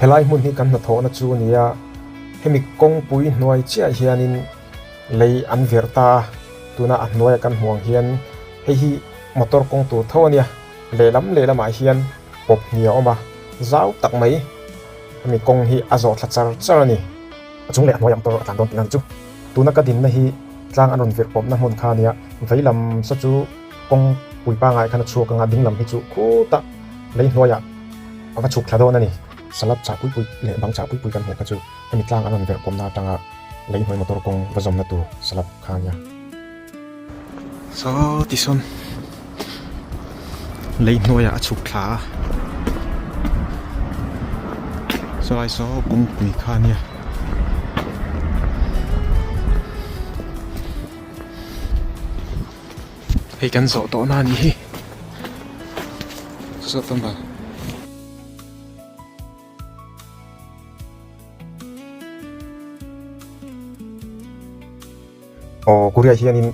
Helai hmun hi kan hnathawhna chu a ni a, hemi kawngpui hnuai chiah hianin lei an verh ta a, tuna a hnuaia kan hmuh ang hian hei hi motor kawng tur tho a nia, lehlam lehlamah hian pawp hnih a awm a, zau tak mai hemi kawng hi a zawh thla char char a ni. A chung leh a hnuaiah motor a tlan dawn tihna a ni chu. Tuna ka dinna hi tlang an rawn virh pawpna hmun kha a nia, veilam saw chu kawng pui pangai khan a chhuak anga dinglam hi chu khutah lei hnuaiah a va chhuk thla dawn a ni. Salad chah pui pui leh bang chah pui pui kan hmuh kha chu hemi tlang an rawn verh pawmna atanga lei hnuai motor kawng va zawmna tur salad kha a nia. Saw tisawn lei hnuaiah a chhuk thla a, sawlai saw kawngpui kha a nia. Hei kan zawh tawh na a nih hi saw tam bal. Aw Korea hianin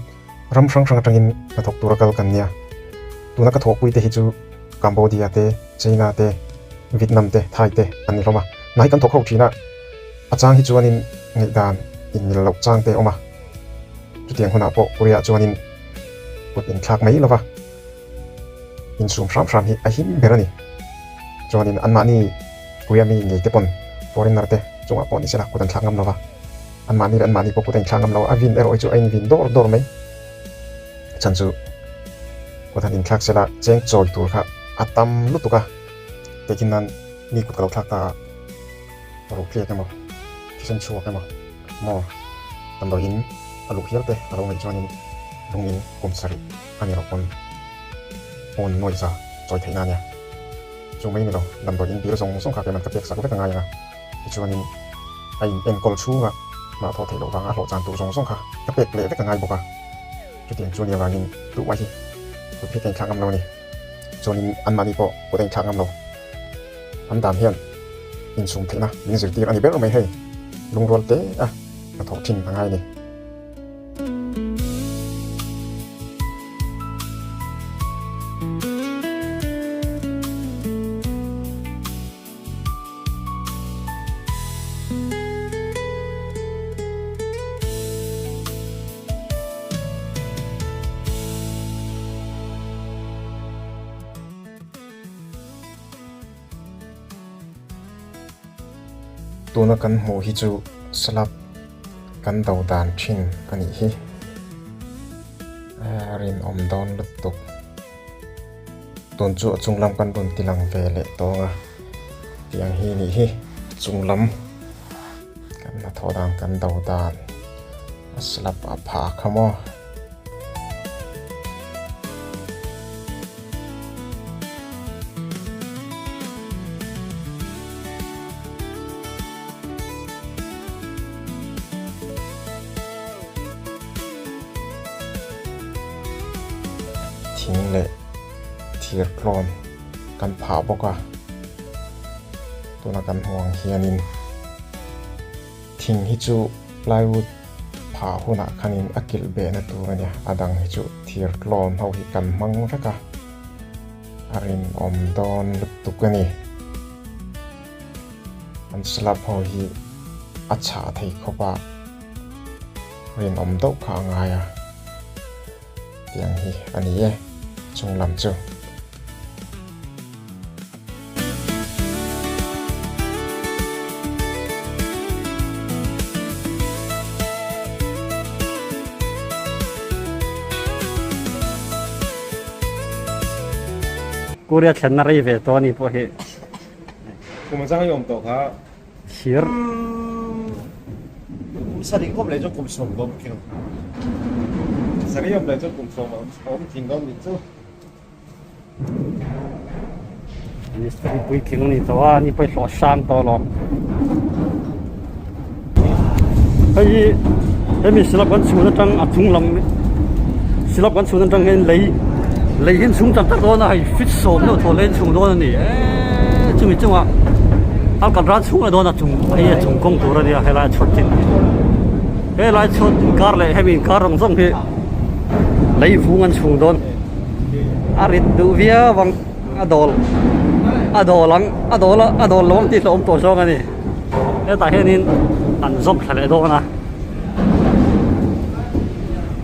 ram hrang hrang atangin hnathawk tura kal kan nia. Tuna ka thawhpui te hi chu Cambodia te, China te, Vietnam te, Thai te an ni hlawm a. Hna hi kan thawk ho thin a, a chang hi chuanin ngaihdan inmil loh chang te a awm a. Chutiang hunah pawh Korea ah chuanin kut inthlak mai lova insum hram hram hi a him ber a ni. Chuanin anmahni Korea mi ngei te pawn foreigner te chungah pawh ni sela kut an thlak ngam lova. Anmahni leh anmahni pawh kut a inthlak ngam lo a, a vin erawh hi chu a invin dawr dawr mai. Chhan chu kut han inthlak sela cheng chawi tur kha a tam lutuk a, tehkhin nan mi kut ka lo thlak ta a, ruh tliak emaw, thisen chhuak emaw maw damdawi in a luh hial te a lo ngaih chuanin lung in kum sarih a ni loh pawn pawn nuaih za chawi theihna a nia. Chu mai ni lo, damdawi in bil zawng zawng kha keiman ka pek sak vek a ngai ang a. Tichuanin a in enkawl chhunga mah thawh theih loh vanga a hlawh chan tur zawng zawng kha ka pek leh vek a ngai bawk a. Chutiang chu a nih avangin duh mai hi kut hi ka inthlak ngam lo a ni. Chuanin anmahni pawh kut a inthlak ngam lo. An dan hian insum theihna min zirtir a ni ber mai hei. Lungrual te a hnathawh thin a ngai a ni. Tuna kan hmuh hi chu slab kan do dan thin a nih hi a rinawm dawn lutuk. Tun chu a chung lam kan rawn ti lang ve leh tawng a tiang hi nih hi a chung lam kan hnathawh dan kan do dan a slab a pha kha maw. Thing leh thir tlawn kan phah bawk a tuna kan hmuh ang hianin thing hi chu plywood phah hunah khanin a kilh behna tur a nia a dang hi chu thir tlawn ho hi kan hmang vek a a rinawm dawn lutuk a ni an slab ho hi a chhah thei khawp a rinawm deuh kha a ngai a. Tiang hi a ni e, chung lam chu. Korea thlenna rei ve tawh a ni pawh hi. Kum a chang i awm tawh kha. Thir. Kum sarih awm leh chuan kum sawm ka awm thing. Sarih awm leh chuan kum sawm a awm thing dawn nih chu. Mistiri puitling a ni tawh a, ni pawh i hlawh hrang tawh alawm. Hei hi hemi silap kan chhun atang a chung lam silap kan chhun atang hian lei lei hi an chhung tak tak dawn a hei fit sawm deuh thaw lei an chhung dawn a ni eee chumi chungah a kal ran chhung leh dawn a chung hei a chung kawng tur a nia helai a chhuat chin helai chhuat inkar leh hemi inkar zawng zawng hi lei vung an chhung dawn a rit duh viau ang a dawl. a dawl ang a dawl a dawl lo ang tih hlauhawm tawh zawng a ni hetah hianin an zawm thla leh dawn a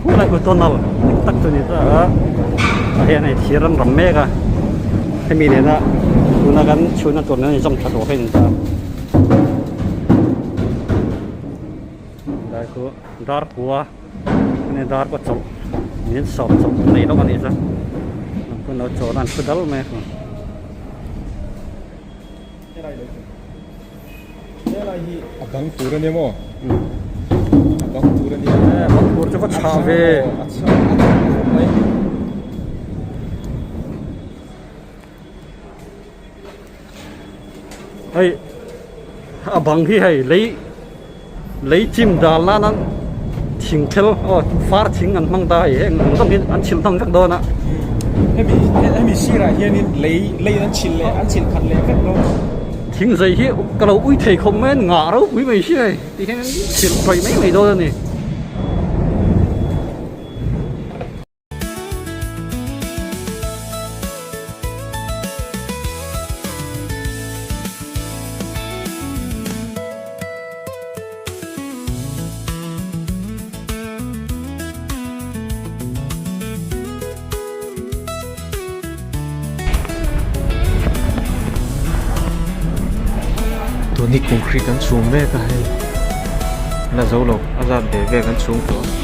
khulai khu tunnel dik tak chu a ni ta a tah hian hei thir an ram mek a hemi nena tuna kan chhunna tur nen a inzawm thla tur hi a ni ta lai khu dar kua ani dar kua chawlh min sawm chawlh nei lawk a nih chu lam hun lo chawl a an thu dal mai a. Helai hi a bang tur a nia maw? A bang tur a nia. Eh, bang tur chu va chhah ve. A chhah a chhah khawp mai. Hei a bang hi hei lei lei chim dal nan an thing thel aw far thing an hmang ta hei heng ang zawng hi an chhilh hnawm vek dawn a. Hemi hemi sirah hianin lei lei an chhilh leh an chhilh khat leh vek dawn a. Thing zai hi ka lo ui thei khawp mai a ngah ropui mai si hei ti hian chhilh tawih mai mai dawn a ni. Tun hi concrete an chhung mek a hei la zo lo a zat ve ve kan chhung tawh a.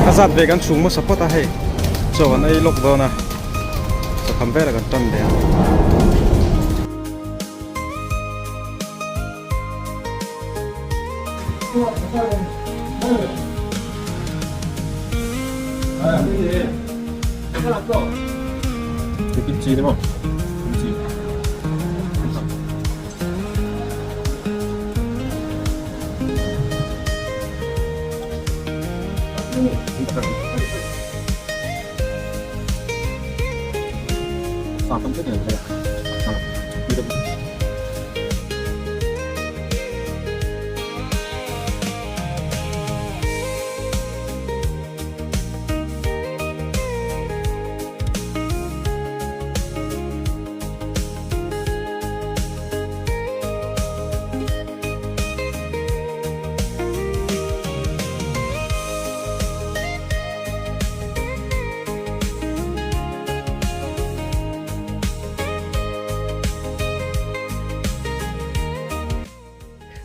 A zat ve kan chhung hmasa phawt a hei chaw kan ei lawk dawn a chawkham velah kan tan leh a. Kimchi ni maw? Kimchi.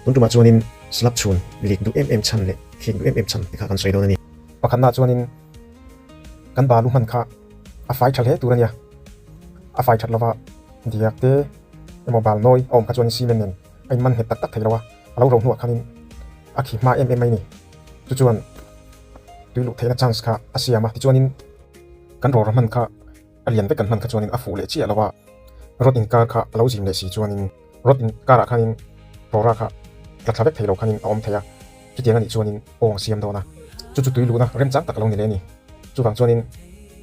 Tun tumah chuanin slab chhun lik duh em em chhan leh khik duh em em chhan te kha kan sawi dawn a ni. Pakhatnaah chuanin kan balu hman kha a fai tha hle tur a nia. A fai that lova diak te emaw bal nawi a awm kha chuanin cement nen a inman nghet tak tak thei lo a, a lo ro hnuah khanin a khi hma em em mai a ni. Chu chuan tui luh theihna chance kha a siam a, tichuanin kan rawra hman kha a lian vek kan hman kha chuanin a fuh leh chiah lo a, rod inkar kha a lo zim leh si chuanin rod inkarah khanin rawra kha tla thla vek thei lo khanin a awm thei a, chutiang a nih chuanin awng a siam dawn a, chu chu tui luhna remchang tak a lo ni leh a ni. Chuvang chuanin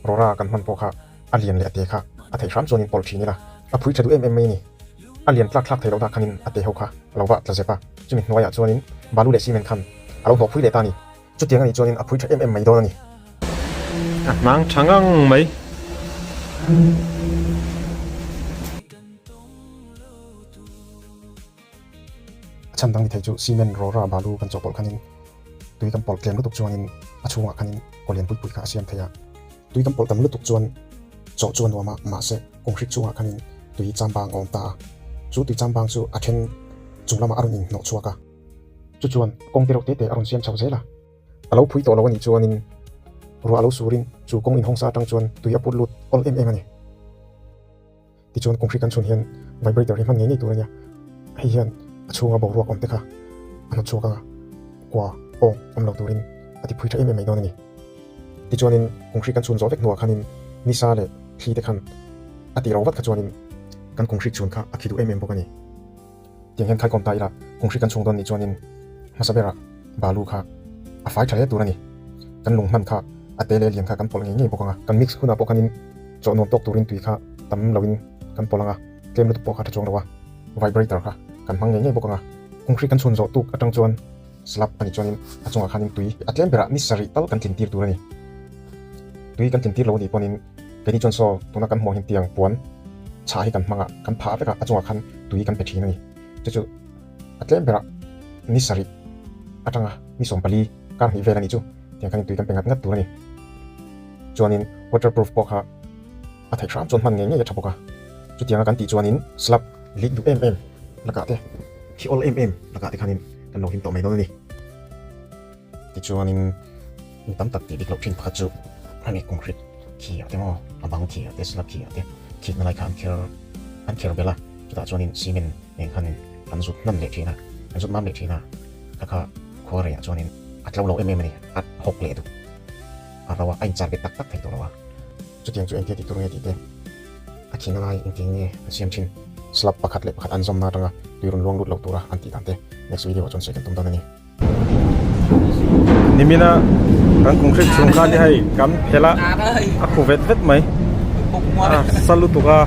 rawra kan hman pawh kha a lian leh a te kha a theih hram chuanin pawlh thin ila, a phui tha duh em em mai a ni. A lian tlak thlak thei loh dah khanin a te ho kha a lo vah tla zep a, chumi hnuaiah chuanin balu leh cement khan a lo hnawh phui leh ta a ni. Chutiang a nih chuanin a phui tha em em mai dawn a ni. A hnang tha ngang mai. A chhan dang ni thei chu cement, rawra, balu kan chawhpawlh khanin. Tui kan pawlh tlem lutuk chuanin a chhungah khanin kaw lian pui pui kha a siam thei a. Tui kan pawlh tam lutuk chuan chawh chu a nuam a, mahse kawng hrik chungah khanin tui chambang a awm ta a. Chu tui chambang chu a then chung lamah a rawn inhnawh chhuak a. Chu chuan kawng te reuh te te a rawn siam chho zel a. A lo phui tawh lo a nih chuanin ruah a lo surin chu kawng inhawng sa atang chuan tui a put lut awl em em a ni. Tichuan kawng hri kan chhun hian vibrator hi hman ngei ngei tur a nia. Hei hian a chhunga boruak awm te kha a hnawt chhuak anga kua pawng awm lo turin a ti phui tha em em mai dawn a ni. Tichuanin kawng hri kan chhun zawh vek hnuah khanin nisa leh thli te khan a tih ro vat kha chuanin kan kawng hrik chhun kha a khi duh em em bawk a ni. Tiang hian khaikawm ta ila kawng hri kan chhung dawn nih chuanin hmasa berah balu kha a fai tha hle tur a ni. Kan lung hman kha a te leh lian kha kan pawlh ngei ngei bawk ang a. Kan mix hunah pawh khanin chawh nuam tawk turin tui kha tam loin kan pawlh ang a, tlem lutuk pawh kha tha chuang lo a, vibrator kha kan hmang ngei ngei bawk ang a. Kawng hri kan chhun zawh tuk atang chuan slab a nih chuanin a chungah khanin tui a tlem berah ni sarih tal kan tlin tir tur a ni. Tui kan tlin tir lo a nih pawhin keini chuan saw tuna kan hmuh ang hian tiang puan chhah hi kan hmang a, kan phah vek a, a chungah khan tui kan pe thin a ni. Chu chu a tlem berah ni sarih atanga ni 14 kar hnih vel a nih chu tiang khanin tui kan pe ngat ngat tur a ni. Chuanin waterproof pawh kha a theih hram chuan hman ngei ngei a tha bawk a. Chutianga kan tih chuanin slab leak duh em em lakah te khi awl em em lakah te khanin kan lo him tawh mai dawn a ni. Tichuanin mi tam tak tih dik loh thin pakhat chu hemi concrete khi ah te maw a bang khi ah te slab khi ah te khikna lai kha an kher an kher belh a chutah chuanin cement nen khanin an zut hnan leh thin a an zut mam leh thin a kha kha khua reiah chuanin a tlo lo em em a ni a hawk leh duh a ro a a inchar bet tak tak thei tawh lo a chutiang chu engtia tih tur nge tih te a khina lai engtin nge an siam thin slab pakhat leh pakhat an zawmna atanga tui rawn luang lut lo tura an tih dan te next video ah chuan sawi kan tum dawn a ni. Nimina kan concrete chhung khan hi hei kan phelh a a khu vet vet mai a sa lutuk a.